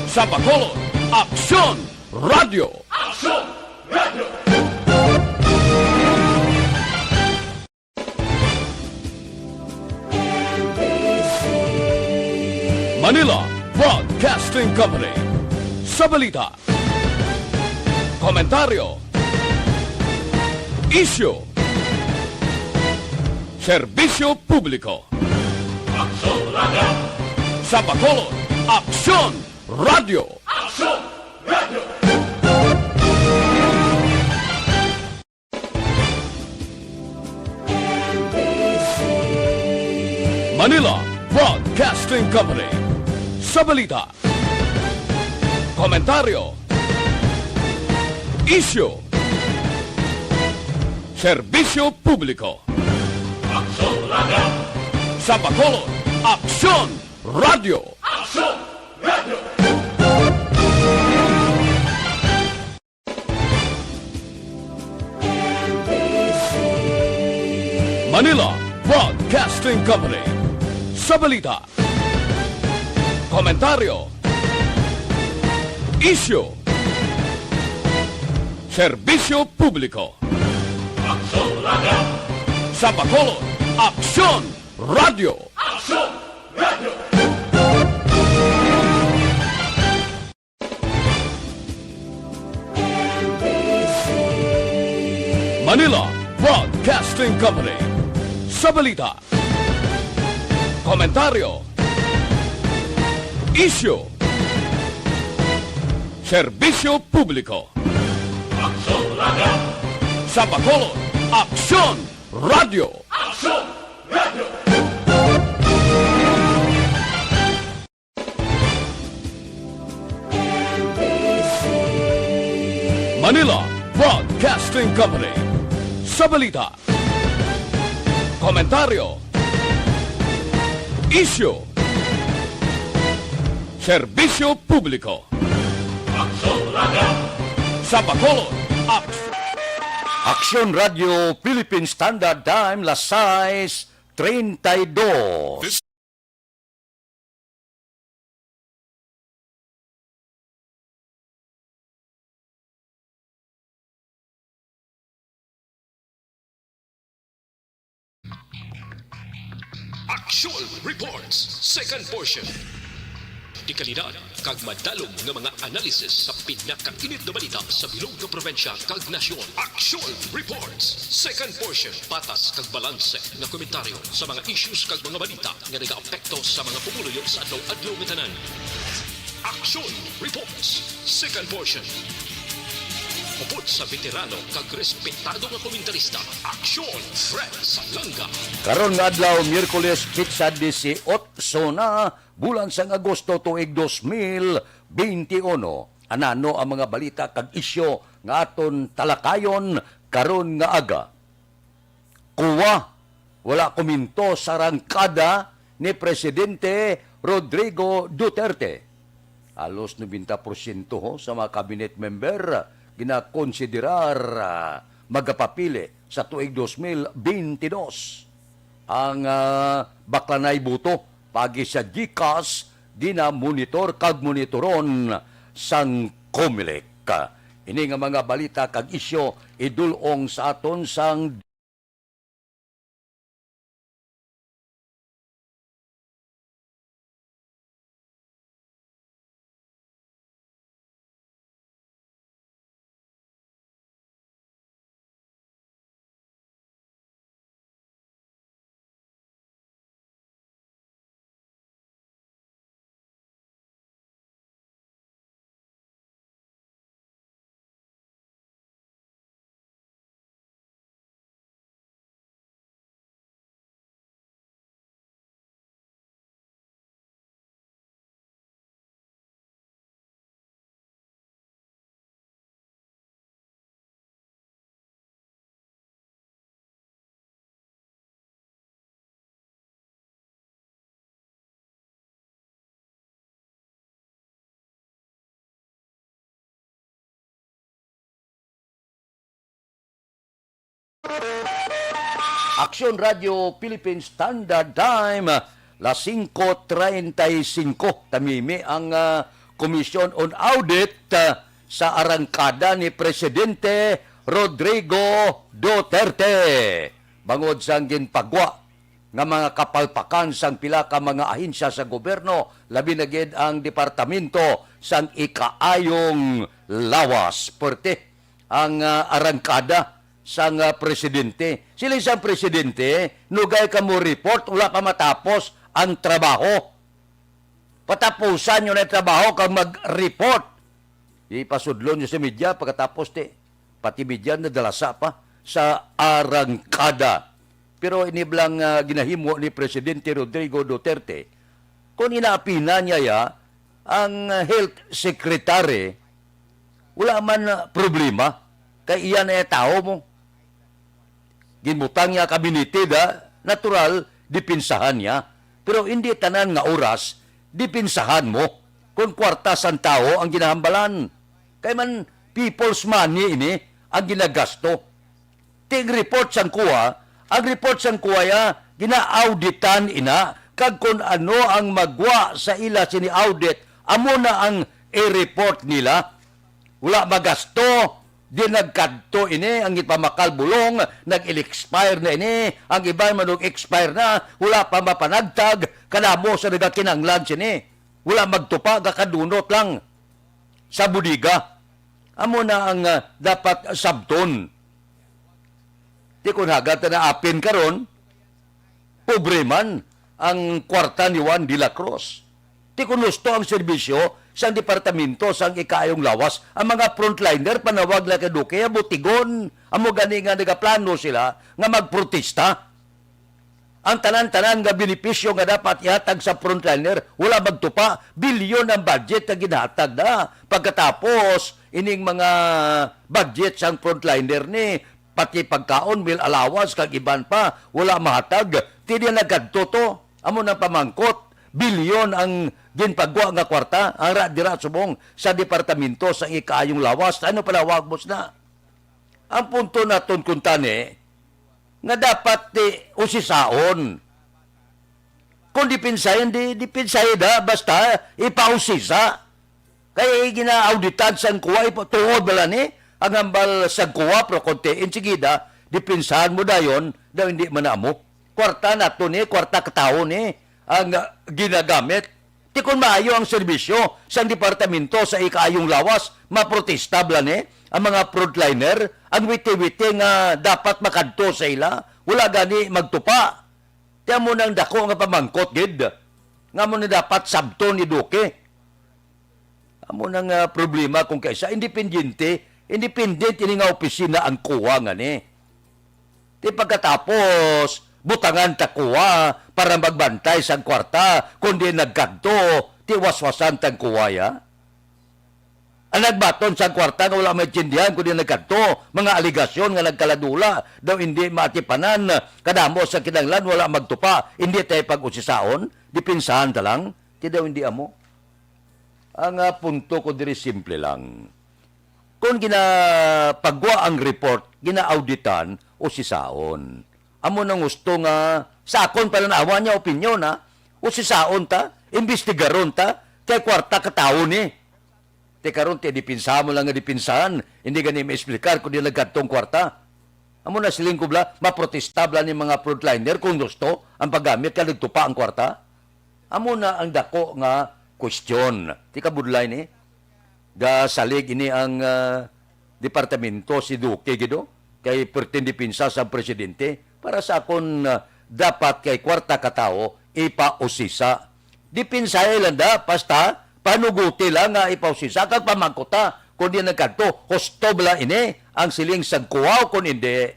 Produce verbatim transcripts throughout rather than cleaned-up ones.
Sa Bacolod, Aksyon Radio. Aksyon Radio. Manila Broadcasting Company. Sa balita, komentaryo, isyu, serbisyo publiko. Aksyon Radio. Sa Bacolod, Aksyon Radio. Aksyon Radio. Manila Broadcasting Company. Sa balita, komentaryo, isyu, serbisyo publiko. Aksyon Radio. Sa Bacolod, Aksyon Radio. Aksyon Radio. Manila Broadcasting Company. Sa balita, komentaryo, isyu, serbisyo publiko. Aksyon Radio. Sa Bacolod, Aksyon Radio. Aksyon Radio. Manila Broadcasting Company. Sa balita, komentaryo, isyu, serbisyo publiko. Aksyon Radio. Sa Bacolod, Aksyon Radio. Aksyon Radio. Manila Broadcasting Company. Sa balita, komentaryo, isyu, serbisyo publiko. Aksyon Radio. Sa Bacolod, Aks-, Aksyon Radio Philippine Standard Time, las sais treinta y dos. Aksyon Reports, second portion. Dekalidad kag madalom nga mga analisis sa pinakainit nga balita sa bilog nga probinsya kag nasyon. Aksyon Reports, second portion. Patas kag balanse nga komentaryo sa mga issues kag mga balita nga nagaapekto sa mga pumuluyo sa adlaw-adlaw nga tanan. Aksyon Reports, second portion. Upod sa veterano kag respetado nga komentarista, Aksyon Fred Salanga. Karon nga adlaw, Miyerkules, petsa disiotso na, bulan sang Agosto, tuig dos mil beinti uno. Anano ang mga balita kag isyu nga aton talakayon karon nga aga? Kuwa, wala komento sa rangkada ni Presidente Rodrigo Duterte. Halos nobenta porsyento, ho, sa mga cabinet member ginakonsiderar, ah, magapapili sa tuig dos mil beinti dos. Ang, ah, baklanay boto paagi sa GCAS ginamonitor kag monitoron sang COMELEC. Ini nga mga balita kag isyu idul-ong sa aton sang Aksyon Radio Philippine Standard Time, las singko treinta y cinco. Tamimi ang, ah, Commission on Audit, ah, sa arangkada ni Presidente Rodrigo Duterte bangod sang ginpagwa nga mga kapalpakan sang pila ka mga ahensya sa gobyerno, labi na gid ang Departamento sang Ikaayong Lawas. Puwerte ang, ah, arangkada sang, ah, presidente. Siling sang presidente, "Nugay kamo report, wala pa matapos ang trabaho. Patapusan nyo na yung trabaho kag mag-report." Ipasudlon nyo sa media, pagkatapos, ti, pati media nadalasa pa sa arangkada. Pero ini bala nga ginahimo ni Presidente Rodrigo Duterte, kung inaapina niya ya, ang health secretary, wala man, ah, problema. Kay iya na iya tawo mo. Ginbutang niya kabinete da, natural, dipinsahan niya. Pero hindi tanan nga oras, dipinsahan mo kung kwarta sang tawo ang ginahambalan. Kay man, people's money ini ang ginagasto. Ti ang report sang kuwa, ang report sang kuwa ya, ginaauditan ina, kag kung ano ang magwa sa ila sini audit, amo na ang i-report nila. Wala magasto, di nagkadto ini, ang ipamakal bulong, nag-expire na ini, ang iban man nag-expire na, wala pa mapanagtag, kadamo sa nagakinanglan sini. Wala magtupa, gakadunot lang sa bodega. Amo na ang, ah, dapat sabton. Ti kun hagad ta na apin karon, pobre man ang kwarta ni Juan de la Cruz. Ti kun husto ang serbisyo sang Departamento sang Ikaayong Lawas, ang mga frontliner, panawag na kay Duque, butigon. Amo gani nga nagaplano sila nga magprotesta. Ang tanan-tanan nga benepisyo nga dapat ihatag sa frontliner, wala magtupa. Bilyon ang budget nga ginahatag na. Pagkatapos, ining mga budget sang frontliner ni, pati pagkaon, meal allowance, kag iban pa, wala mahatag. Ti diin nagkadto to? Amo nang pamangkot. Bilyon ang ginpagwa nga kwarta, ang ra-, dira subong sa Departamento sang Ikaayong Lawas. Ano panawag mo sina? Ang punto naton kuntani, nga dapat ti usisaon. Kung dipinsayon, di, dipinsayon na, basta ipausisa. Kay ginaauditan sang kuwa, ipa-, tuod bala ni, ang hambal sang kuwa, pero kung ti, insigida, dipinsahan mo dayon, daw hindi man na amo. Kwarta nato ni, kwarta ka tawo ni, ang, ah, ginagamit. Ti kon maayo ang serbisyo sang Departamento sa Ikaayong Lawas, maprotesta bala ni ang mga frontliner, ang witi-witi nga dapat makadto sa ila, wala gani magtupa. Ti amo nang dako nga pamangkot gid, nga amo na dapat sabton ni Duque. Amo na nga problema kung kaisa, independiente, independent ini nga opisina ang kuwa nga ni. Ti pagkatapos, butangan ta kuwa para magbantay sang kwarta, kundi nagkadto, ti waswasan tang kuwa ya. Ang nagbaton sang kwarta nga wala maintindihan kundi nagkadto, mga alegasyon nga nagkaladula, daw hindi maatipanan, kadamo sa kinahanglan wala magtupa, hindi tayo pag-usisaon, dipinsahan ta lang, ti daw hindi amo. Ang, ah, punto ko diri simple lang. Kung ginapagwa ang report, ginaauditan, usisaon. Amo nang gusto nga sa akon pananawa niya, opinyon, ha? Usisaon ta, imbestigaron ta, kay kwarta ka tawo ni. Ti karon, ti dipinsahan mo lang nga dipinsahan, hindi gani ma-explicar kung di nagkadtong kwarta. Amo na siling ko bala, maprotesta bala ni mga frontliner kung gusto ang paggamit ka nagtupa ang kwarta. Amo na ang dako nga question. Ti kabudlay ni, gasalig ini ang, ah, departamento si Duque gid, oh. Kay perting depensa sa presidente. Para sa akon, ah, dapat kay kwarta ka tawo, ipausisa. Depensahe lang da, basta panuguti lang nga ipausisa kag pamangkota kung di nagkadto. Husto bala ini ang siling sang kuwaw kung hindi.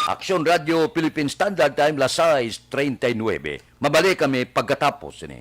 Aksyon Radio Philippine Standard Time, las sais treinta y nuebe. Mabalik kami pagkatapos sini.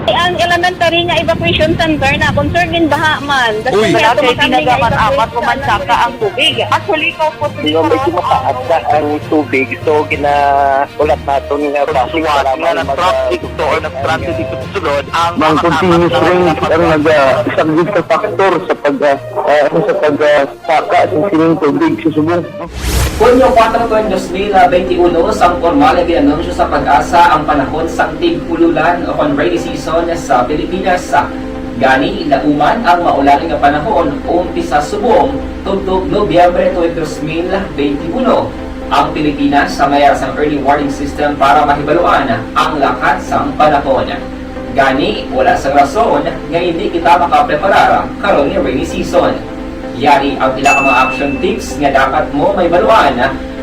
Ang elementary nga evacuation center na concern in baha man. Uy. Wala kay ginagaman apat ko man saka ang tubig. Actually, ko po. Di ba, medyo mataas na ang tubig, so gina-, ulat naton nga basic nga nag-traffic to or nag-traffic ito sulod ang mga continuous rain ang nag-, ah, isang gid sa factor sa pag, ah, ah, ano, sa pag, ah, saka sa sining tubig sa subong. Hunyo kuwatro, tuig dos mil benti uno, sang pormal nga gin-anunsyo sa PAGASA ang panahon sang tig-ululan o kon rainy season sa Pilipinas. Gani, lauman ang maulan nga panahon umpisa subong tubtob Nobyembre tuig dos mil benti uno. Ang Pilipinas may ara sang early warning system para mahibaluan ang lakat sang panahon. Gani, wala sang rason nga hindi kita makapreparar karon nga rainy season. Yari ang pila ka mga action tips nga dapat mo mahibaluan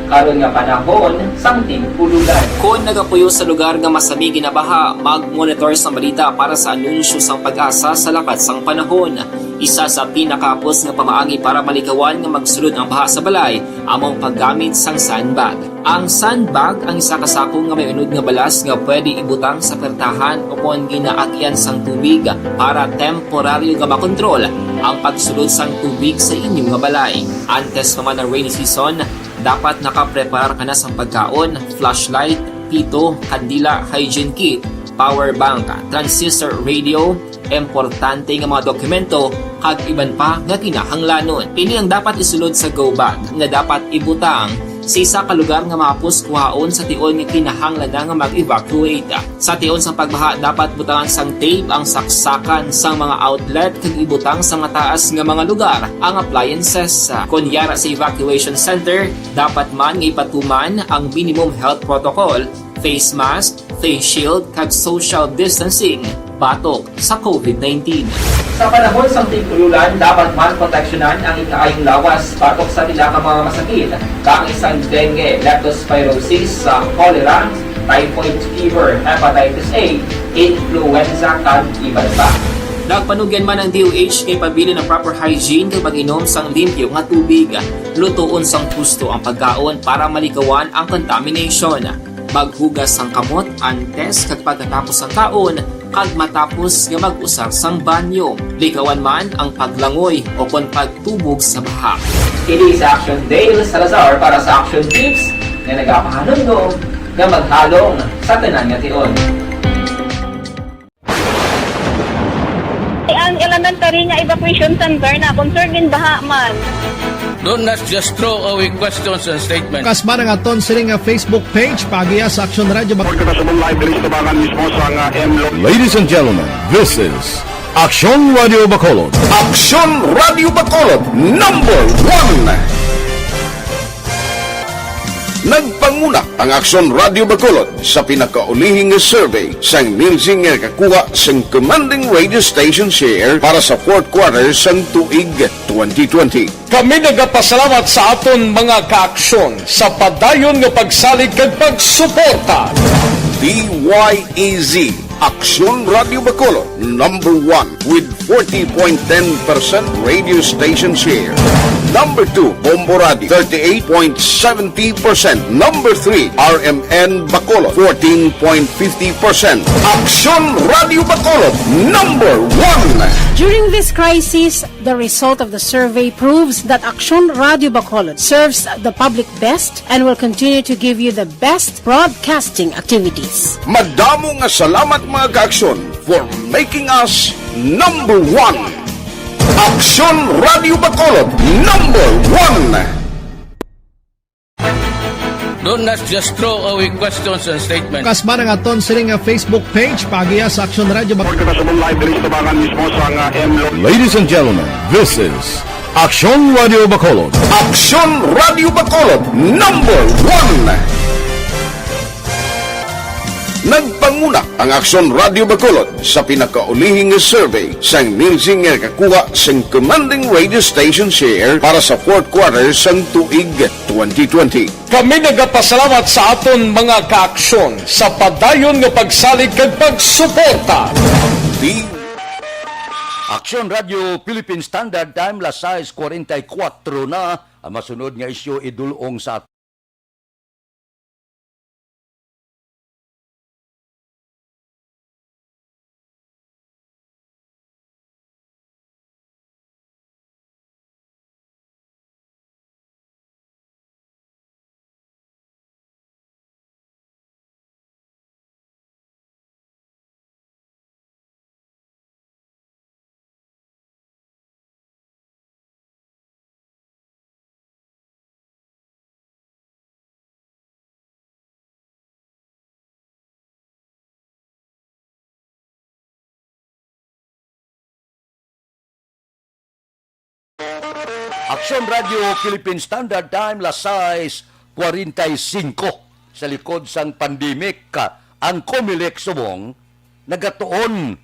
karon nga panahon sang tig-ululan. Kon nagapuyo sa lugar nga masami ginabaha, mag-monitor sang balita para sa anunsyo sang PAGASA sa lakat sang panahon. Isa sa pinakahapos nga pamaagi para malikawan nga magsulod ang baha sa balay amo ang paggamit sang sandbag. Ang sandbag ang isa ka sako nga may unod nga balas nga pwede ibutang sa pertahan o kon ginaagyan sang tubig para temporaryo nga makontrol ang pagsulod sang tubig sa inyo nga balay. Antes pa man ang rainy season, dapat nakapreparar ka na sang pagkaon, flashlight, pito, kandila, hygiene kit, power bank, transistor radio, importante nga mga dokumento, kag iban pa nga kinahanglanon. Ini ang dapat isulod sa go bag nga dapat ibutang sa isa ka lugar nga mahapos kuhaon sa tion nga kinahanglan na nga mag-evacuate. Sa tion sang pagbaha, dapat butangan sang tape ang saksakan sang mga outlet kag ibutang sa mataas nga mga lugar ang appliances. Kon yara sa evacuation center, dapat man nga ipatuman ang minimum health protocol, face mask, face shield, kag social distancing batok sa covid nineteen. Sa panahon sang tig-ululan, dapat man proteksyonan ang ikaayong lawas batok sa pila ka mga masakit, kaangay sang dengue, leptospirosis, sa cholera, typhoid fever, hepatitis A, influenza, kag iban pa. Nagpanugyan man ang D O H nga ipabilin ang proper hygiene kag pag-inom sang limpyo nga tubig. Lutoon sang husto ang pagkaon para malikawan ang contamination. Maghugas sang kamot antes kag pagkatapos sang kaon, kag matapos nga mag-usar sang banyo. Likawan man ang paglangoy o kon pagtubog sa baha. Kini si Action Dale Salazar para sa Action Tips nga nagapahanumdom nga maghalong sa tanan nga tion. Ang elementary nga evacuation center na concerned in baha man. Don't just throw away questions and statements. Kasma ang aton sini nga Facebook page, paagiha sa Action Radio Bac- Report kita subong live diri sa tubangan mismo sa nga M Lo- Ladies and gentlemen, this is Action Radio Bacolod. Action Radio Bacolod, number one. Nagpanguna ang Aksyon Radio Bacolod sa pinakaulihi nga survey sang Nielsen nga nakakuha sang commanding radio station share para sa fourth quarter sang tuig twenty twenty. Kami nagapasalamat sa aton mga kaaksyon sa padayon nga pagsalig kag pagsuporta. D Y E Z, Aksyon Radio Bacolod, number one with forty point ten percent radio station share. Number two, Bombo Radio, thirty-eight point seventy percent. Number three, R M N Bacolod, fourteen point fifty percent. Aksyon Radio Bacolod, number one. During this crisis, the result of the survey proves that Aksyon Radio Bacolod serves the public best and will continue to give you the best broadcasting activities. Madamo nga salamat, mga kaaksyon, for making us number one. Aksyon Radio Bacolod, number one. Don't just throw away questions and statements. Kasma ang aton sini nga Facebook page, paagiha sa Aksyon Radio Bac- Report kita subong live diri sa tubangan mismo sa nga M Lo- Ladies and gentlemen, this is Aksyon Radio Bacolod. Aksyon Radio Bacolod, number one. Nagpanguna ang Aksyon Radio Bacolod sa pinakaulihi nga survey sang Nielsen nga nakakuha sang commanding radio station share para sa fourth quarter sang tuig twenty twenty. Kami nagapasalamat sa aton mga kaaksyon sa padayon nga pagsalig kag pagsuporta. Di- Aksyon Radio Philippine Standard Time, las sais cuarenta y cuatro na. Ang masunod nga isyu idul-ong sa Aksyon Radio Philippine Standard Time, las sais cuarenta y cinco. Sa likod sang pandemic, ang Comelec subong nagatuon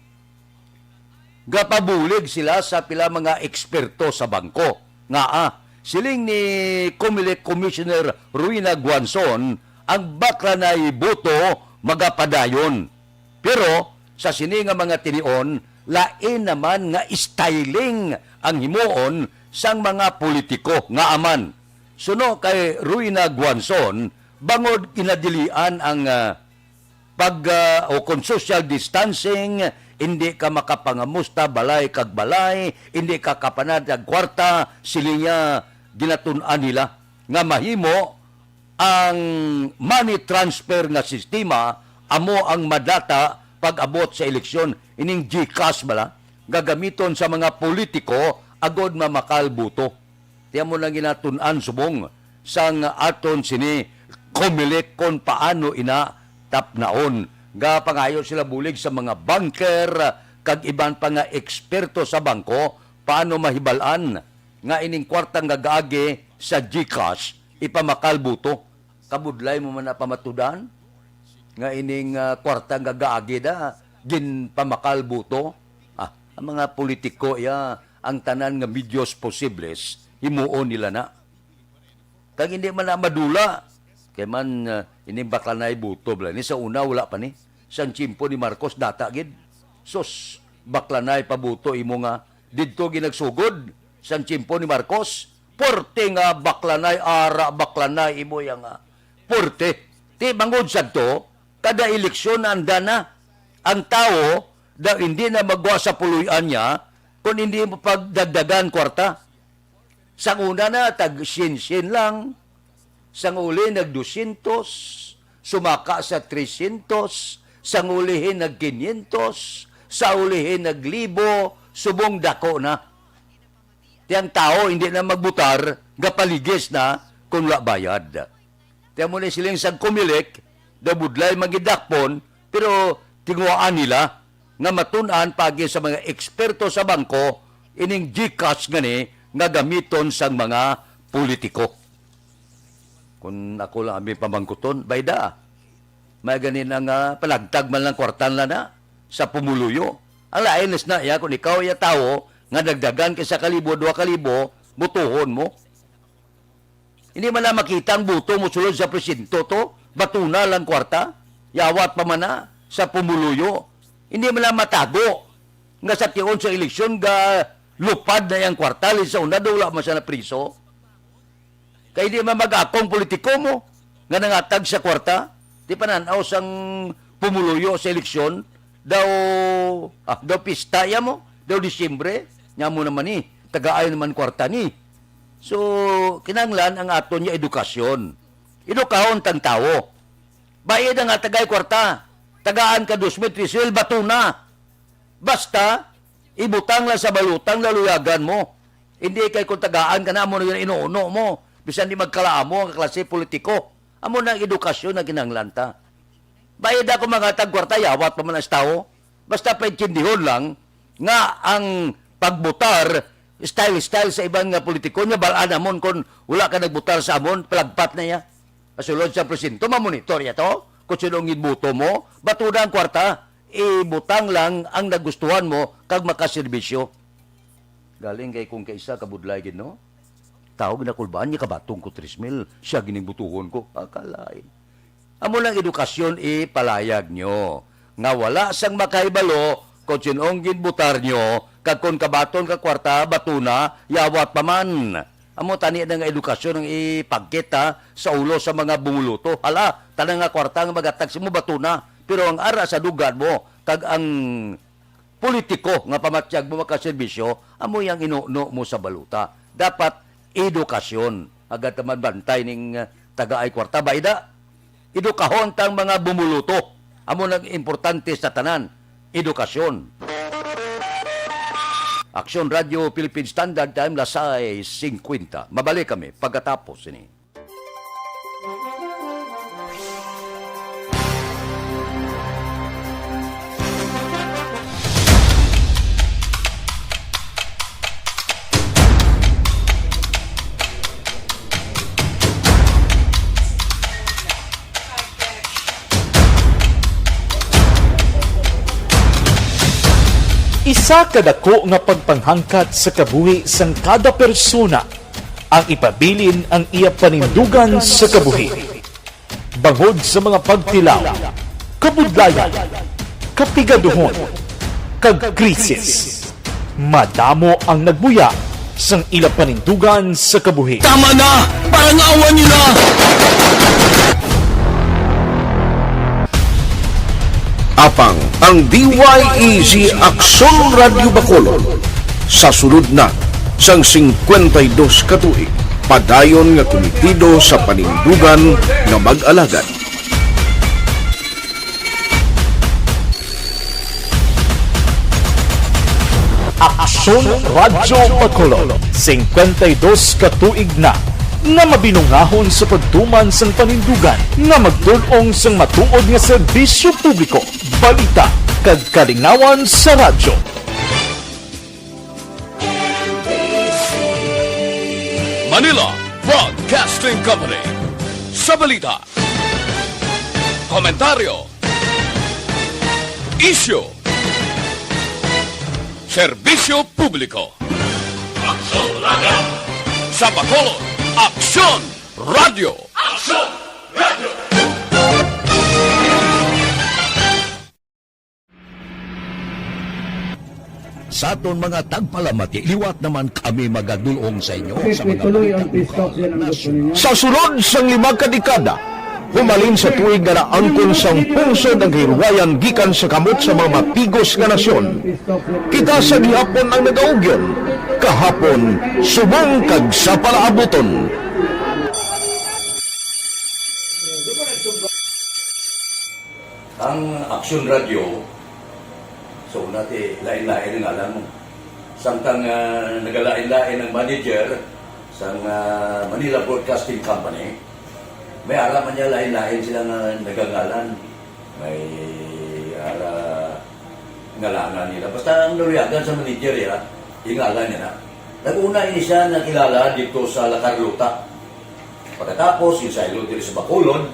nga pabulig sila sa pila mga eksperto sa bangko. Ngaa, siling ni Comelec Commissioner Ruina Guanzon, ang baklanay boto magapadayon. Pero sa sini nga mga tinion, lain naman nga styling ang himuon sang mga politiko. Ngaa man, suno kay Ruina Guanzon, bangod ginadilian ang, ah, pag, ah, o kon social distancing, hindi ka makapangamusta balay kag balay, hindi ka kapanad kag kwarta, sila niya ginatun-an nila nga mahimo ang money transfer nga sistema amo ang madata pag-abot sa eleksyon, ining GCash bala, gagamiton sa mga politiko agod mamakal boto. Ti amo nang ginatun-an subong sang aton sini Comelec kon paano ina tapnaon. Gapangayo sila bulig sa mga banker kag iban pa nga eksperto sa bangko paano mahibal-an nga ining kwarta nga gaagi sa GCash ipamakal boto. Kabudlay mo man na pamatudan nga ining, ah, kwarta nga gaagi da ginpamakal boto. Ah, ang mga politiko ya, ang tanan nga medios posibles himuon nila na. Kag hindi man na madula. Kay man, ah, ining baklanay boto bala ni sa una, wala pa ni. Sang tiyempo ni Marcos, data gid. Sus, baklanay pa boto imo nga didto ginagsugod sang tiyempo ni Marcos. Porte nga baklanay, ara baklanay imo ya nga porte. Ti bangod sadto, kada eleksyon anda na. Ang tawo daw hindi na magwa sa puloy-an niya kung hindi mo pagdagdagan kwarta. Sang una na, tag syen-syen lang. Sang uli, nag dosyentos. Sumaka sa tresyentos. Sang ulihin, nag kinyentos. Sa ulihin, nag libo. Subong dako na. Ti ang tawo hindi na magbutar, gapaligis na kung wala bayad. Ti amo ni siling sang Comelec, daw budlay magidakpon, pero tinguhaan nila nga matun-an pagi sa mga eksperto sa bangko ining GCash nga ni nga gamiton sang mga politiko. Kung ako lang ang pamangkuton, bayda. May ganin ang, ah, palagtag man lang kwartan lang na sa pumuluyo. Ang lain is na iya, kung ikaw iya tawo nga dagdagan kay sa kalibo, dua kalibo, butuhon mo. Hindi man na makita ang buto mo sulod sa presinto to, batuna lang kwarta, yawat pa man na sa pumuluyo. Hindi man na matago nga sa tion sa eleksyon ga lupad na yang kwarta, lin sa una daw wala man siya na priso. Kay di man mag-akong politiko mo nga nangatag sa kwarta, di panan-aw sang pumuluyo sa eleksyon, daw, ah, daw pista iya mo, daw Disyembre, nya mo naman ni, tagaay naman kwarta ni. So, kinahanglan ang aton nga edukasyon. Edukahon tang tawo. Bayad ang tagay kwarta, tagaan ka dos mil, tres mil, batuna. Basta, ibutang lang sa balota ang laluyagan mo. Hindi kay kung tagaan ka na, amo na yun inuuno mo. Bisan di magkalaamo ang klase politiko. Amo na ang edukasyon na kinahanglan ta. Bayad ako mga tagkwarta, yawat pa man ang tawo. Basta paintindihon lang nga ang pagbutar, style-style sa iban nga politiko, nga bal-an namon kung wala ka nagbutar sa amon, palagpat na iya. Pasulod sa presinto, mamonitor iya to. Kung sino ang gibuto mo, batuda ang kwarta, ibutang lang ang nagustuhan mo kag makaserbisyo. Galing kay kung kaisa kabudlay gid, no? Tao ginakulbaan niya, kabatong ko tres mil, siya gining butuhon ko. Akalain. Amo lang edukasyon ipalayag nyo, nga wala sang makahibalo kung sin-ong ginbutar nyo, kag kon kabaton ka kwarta, batuna, yawat pa man. Amo tani na nga edukasyon ang ipagkita sa ulo sa mga bumuluto. Hala, tanan nga kwarta nga magatag sa imo, batuna. Pero ang ara sa dugad mo, kag ang politiko nga pamatyag mo makaserbisyo, amo yang inuno mo sa baluta. Dapat edukasyon. Agad naman bantay ning, uh, tagaay kwarta, bayda. Edukahon tang mga bumuluto. Amo nang importante sa tanan. Edukasyon. Aksyon Radio Philippine Standard Time, las sais cincuenta. Mabalik kami pagkatapos ini. Isa ka dako nga pagpanghangkat sa kabuhi sang kada persona ang ipabilin ang iya panindugan sa kabuhi. Bangod sa mga pagtilaw, kabudlayan, kapigaduhon, kag krisis, madamo ang nagbuya sang ila panindugan sa kabuhi. Tama na! Parang awa nila! Apang ang D Y E Z Aksyon Radyo Bacolod sa sulod na sang singkwenta y dos ka tuig, padayon nga kumitido sa panindugan nga mag-alagad. Aksyon Radyo Bacolod, singkwenta y dos ka tuig na nga mabinungahon sa pagtuman sang panindugan nga magtul-ong sang matuod nga serbisyo publiko, balita, kag kalingawan sa radyo. Manila Broadcasting Company. Sa balita, komentaryo, isyu, serbisyo publiko. Aksyon Radyo. Sa Bacolod, Aksyon Radyo. Aksyon Radyo. Sa aton mga tagpalamati, liwat naman kami magadul-ong sa inyo sa mga balita lokal, nasyonal. Sa sulod sang lima ka dekada, humalin sa tuig nga naangkon sang pungsod ang kahilwayan gikan sa kamot sa mga mapigos nga nasyon, kita sa gihapon ang nagaugyon, kahapon, subong kag sa palaabuton. Ang Aksyon Radyo, so, una ti, lain-lain ang ngalan mo. Samtang, ah, nagalain-lain ang manager sang, ah, Manila Broadcasting Company, may ara man niya lain-lain sila nga nagangalan. May ara ngalangan nila. Basta ang naluyagan sa manager, ya, ingalan niya na. Nag-una ini siya nakilala dito sa La Carlota. Pagkatapos, ginsaylo diri sa Bacolod,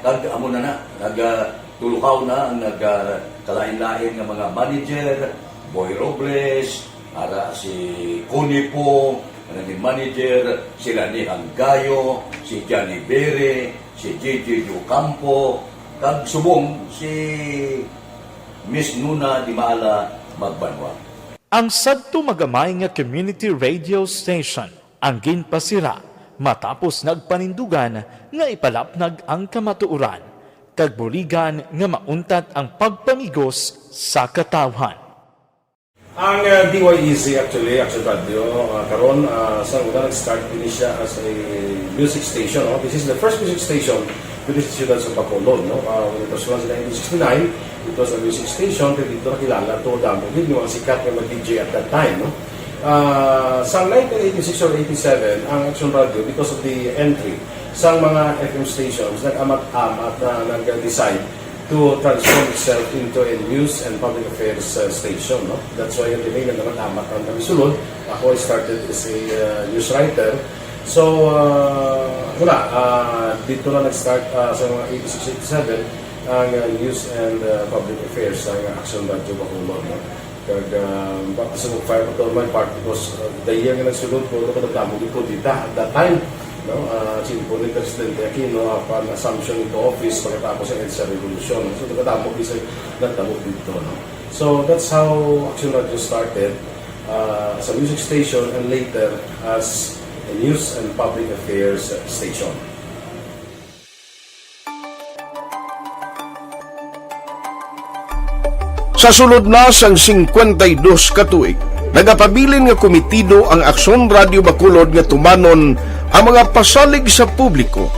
kag amo na na, nag, ah, tulukaw na ang nag, ah, kalain-lain nga mga manager, Boy Robles, ara si Connie Po, nga naging manager, si Lani Hanggayo, si Johnny Bere, si J J Ocampo, kag subong si Miss Nuna Dimala Magbanwa. Ang sadto magamay nga community radio station ang ginpasira matapos nagpanindugan nga ipalapnag ang kamatuoran kag buligan nga mauntat ang pagpamigos sa katawhan. Ang, uh, D Y E Z actually, Action Radio, uh, karon, uh, sa una nag-start din siya as a music station, no? This is the first music station with this siyudad sa Bacolod, no? Uh, when it was launched in nineteen sixty-nine, it was a music station, pero dito nakilala to, damo din yung mga sikat nga mag-D J at that time, no? Ah, sa nineteen eighty-six or eighty-seven, ang Action Radio, because of the entry sa mga F M stations, nag-amat-amat na nag-decide to transform itself into a news and public affairs, uh, station, no? That's why ang name naman amat ang namisulod. Ako, I started as a, uh, news writer. So, uh, wala, uh, dito na nag-start, uh, sa mga eighty-six, eighty-seven, ang, uh, news and, uh, public affairs sa Action Radio Bacolod, no? Kag, ah, baka sa mag-fire pa to, my part, because, ah, the year nga nagsulod ko, ano ko nagdamo gid ko dita at that time, no? Ah, simple ni Presidente Aquino, ah, pan assumption into office pagkatapos ng EDSA Revolution. So, nagdamo gid sa nagdamo dito, no? So, that's how Action Radio started, ah, as a music station and later as a news and public affairs station. Sa sulod na sang singkwenta y dos ka tuig, nagapabilin nga kumitido ang Aksyon Radio Bacolod nga tumanon ang mga pasalig sa publiko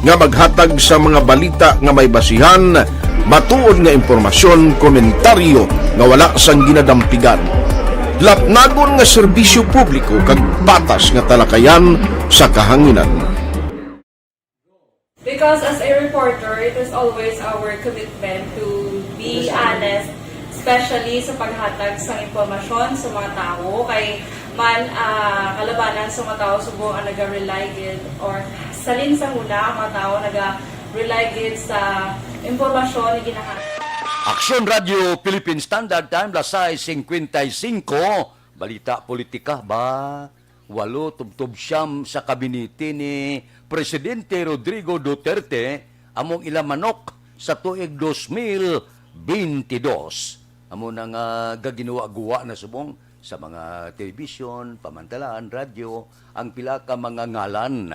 nga maghatag sa mga balita nga may basihan, matuod nga impormasyon, komentaryo nga wala sang ginadampigan, lapnagon nga serbisyo publiko kag patas nga talakayan sa kahanginan. Because as a reporter, it is always our commitment to be honest, especially sa paghatag sa impormasyon sa mga tawo. Kay man, ah, kalabanan sa mga tawo subong ang naga-rely gid, or salin sa huna ang mga tawo naga-rely gid sa impormasyon nga ginahatag. Aksyon Radyo Philippine Standard Time, las sais cincuenta y cinco. Balita politika ba? Walo tubtob siyam sa kabinete ni Presidente Rodrigo Duterte among ila manok sa tuig dos mil bentidós. Amo na nga gaginwa-guwa na subong sa mga telebisyon, pamantalaan, radyo, ang pila ka mga ngalan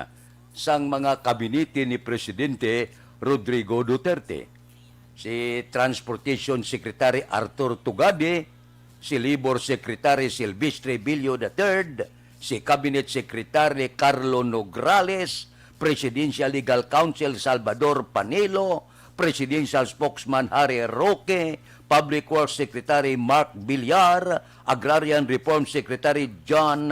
sang mga kabinete ni Presidente Rodrigo Duterte. Si Transportation Secretary Arthur Tugade, si Labor Secretary Silvestre Billo the third, si Cabinet Secretary Carlo Nograles, Presidential Legal Counsel Salvador Panelo, Presidential Spokesman Harry Roque, Public Works Secretary Mark Villar, Agrarian Reform Secretary John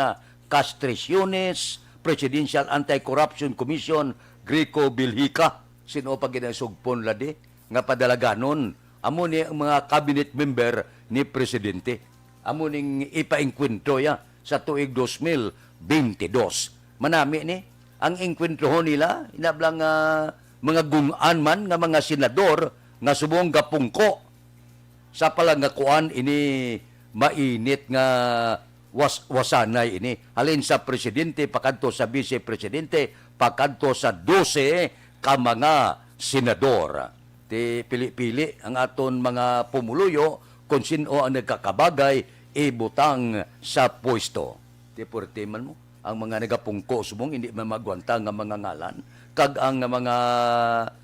Castriciones, Presidential Anti-Corruption Commission Greco Bilhica. Sino pa gid ang sugpon la di nga padalaganon? Amo ni ang mga cabinet member ni Presidente. Amo ning ipaengkwentro ya sa tuig dos mil bentidós. Manami ni ang engkwentron nila, inablang nga mga gung-an man nga mga senador nga subong gapungko sa pala nga kuan ini mainit nga was-, wasanay ini. Halin sa presidente, pakadto sa vice presidente, pakadto sa dose ka mga senador. Ti pili-pili ang aton mga pumuluyo kung sin-o ang nagkakabagay ibutang sa pwesto. Ti puwerte man mo. Ang mga nagapungko subong hindi man magwanta nga mga ngalan, kag ang mga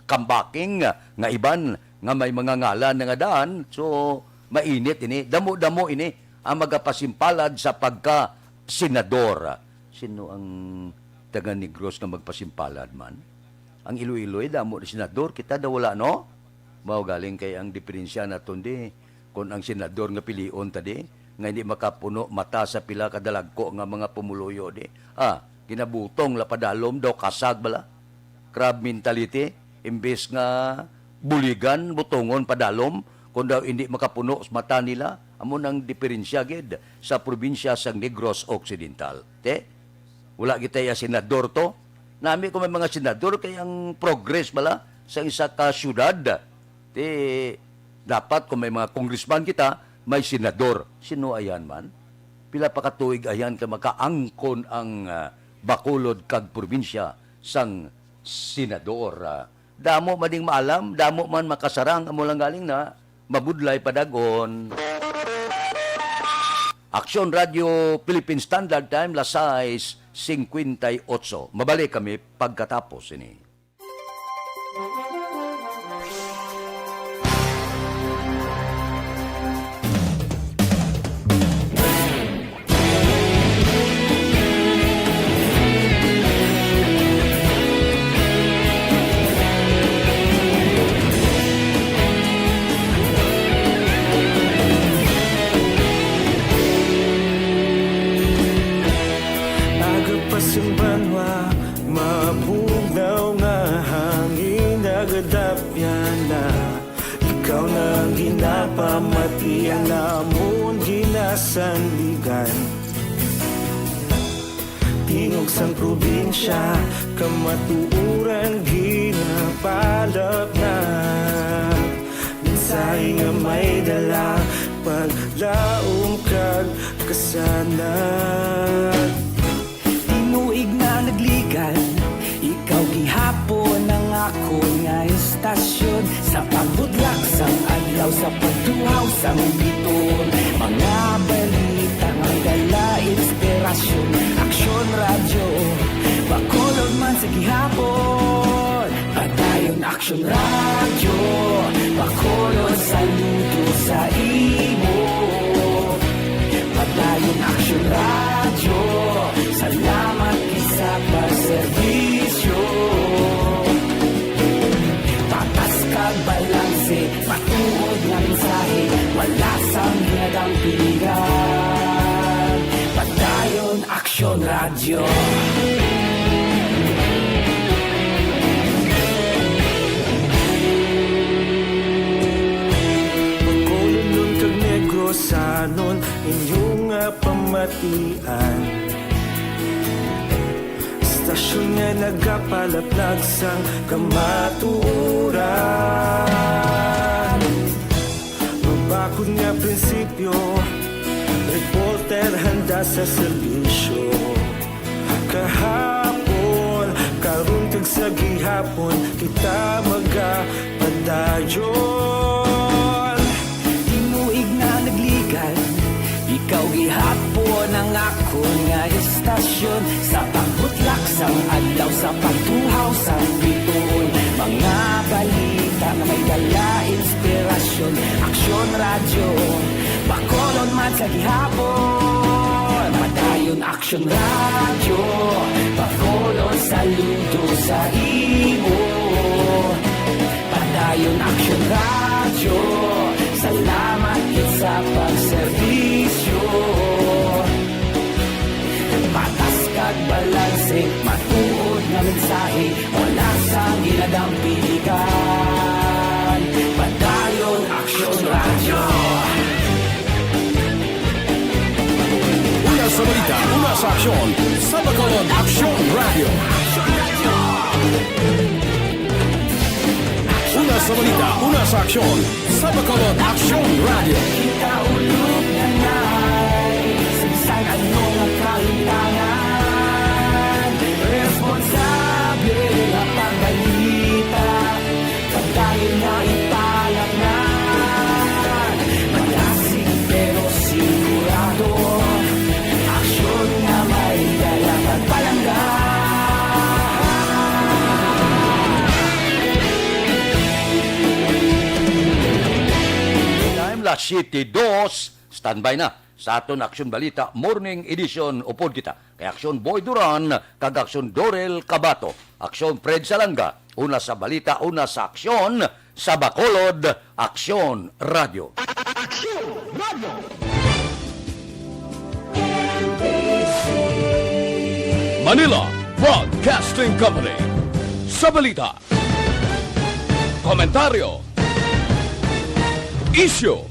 kambaking nga iban nga may mga ngalan na nga daan, so mainit ini, damo-damo ini ang magapasimpalad sa pagka senador. Sino ang taga Negros nga magpasimpalad man? Ang Iloilo, eh, damo na senador, kita daw wala, no? Mao galing kay ang diferensya naton di, kung ang senador nga pilion ta di, nga hindi makapuno mata sa pila ka dalagko nga mga pumuluyo di. Ah, ginabutong la padalom daw kasag bala. Crab mentality, imbes nga buligan, butongon padalom, kung daw hindi makapuno sa mata nila, amo nang diferensya gid sa probinsya sang Negros Occidental. Te? Wala kita ya senador to. Nami ko may mga senador kay ang progress bala sa isa ka syudad. Ti dapat kung may mga congressman kita, may senador. Sino ayan man? Pila pa ka tuig ayan ka makaangkon ang, ah, Bacolod kag probinsya sang senador. Ah, damo man ding maalam, damo man makasarang, amo lang galing na mabudlay padagon. Aksyon Radyo Philippine Standard Time, las sais cincuenta y ocho. Mabalik kami pagkatapos ini. Aga pa sing banwa, mabugnaw nga hangin nagadapyan na. Ikaw na ang ginapamati, ang amon ginasandigan. Tingog sang probinsya, kamatuoran ginapalapnag. Mensahe nga may dala, paglaom kag kasanag. Tinuig na nagligan, ikaw gihapon ang akon nga estasyon. Sa pagbudlak sang adlaw, sa pagtuhaw sang biton, mga balita nga dala inspirasyon. Aksyon Radyo, Bacolod man sa gihapon. Padayon Aksyon Radyo, Bacolod, saludo sa imo. Padayon Aksyon Radyo, salamat gid sa pagserbisyo. Patas kag balanse, matuod nga mensahe, wala sang ginadampigan. Padayon Aksyon Radyo. Bacolodnon kag Negrosanon, inyo nga pamatian. Estasyon nga nagapalaplag sang kamatuoran. Reporter handa sa serbisyo. Kahapon, karon kag sa gihapon, kita magapadayon. Tinuig na nagligad, ikaw gihapon ang akon nga estasyon. Sa pagbutlak sang adlaw, sa pagtuhaw sang bituon, mga balita nga may dala inspirasyon. Aksyon Radyo, Bacolod man sa gihapon. Padayon Aksyon Radyo, Bacolod saludo sa imo. Padayon Aksyon Radyo, salamat gid sa pagserbisyo. Patas kag balanse, matuod nga mensahe, wala sang ginadampiligan. Padayon Aksyon Radyo. Una sa balita, una sa aksyon, sa Bacolod Aksyon Radyo. Una sa balita, una sa aksyon, sa Bacolod Aksyon Radyo. Kita ulog na nai, sa bisan ano nga kahitangan, responsable nga pagbalita, pagdahil nga ipalaknan, malasig pero sigurado, aksyon nga may dala kag palangga. Time, las siyete dos, standby na sa aton Aksyon Balita Morning Edition. Upod kita kay Aksyon Boy Duran kag Aksyon Dorel Cabato. Aksyon Fred Salanga, una sa balita, una sa aksyon, sa Bacolod Aksyon Radyo. Aksyon Radyo. Manila Broadcasting Company. Sa balita, komentaryo, isyu,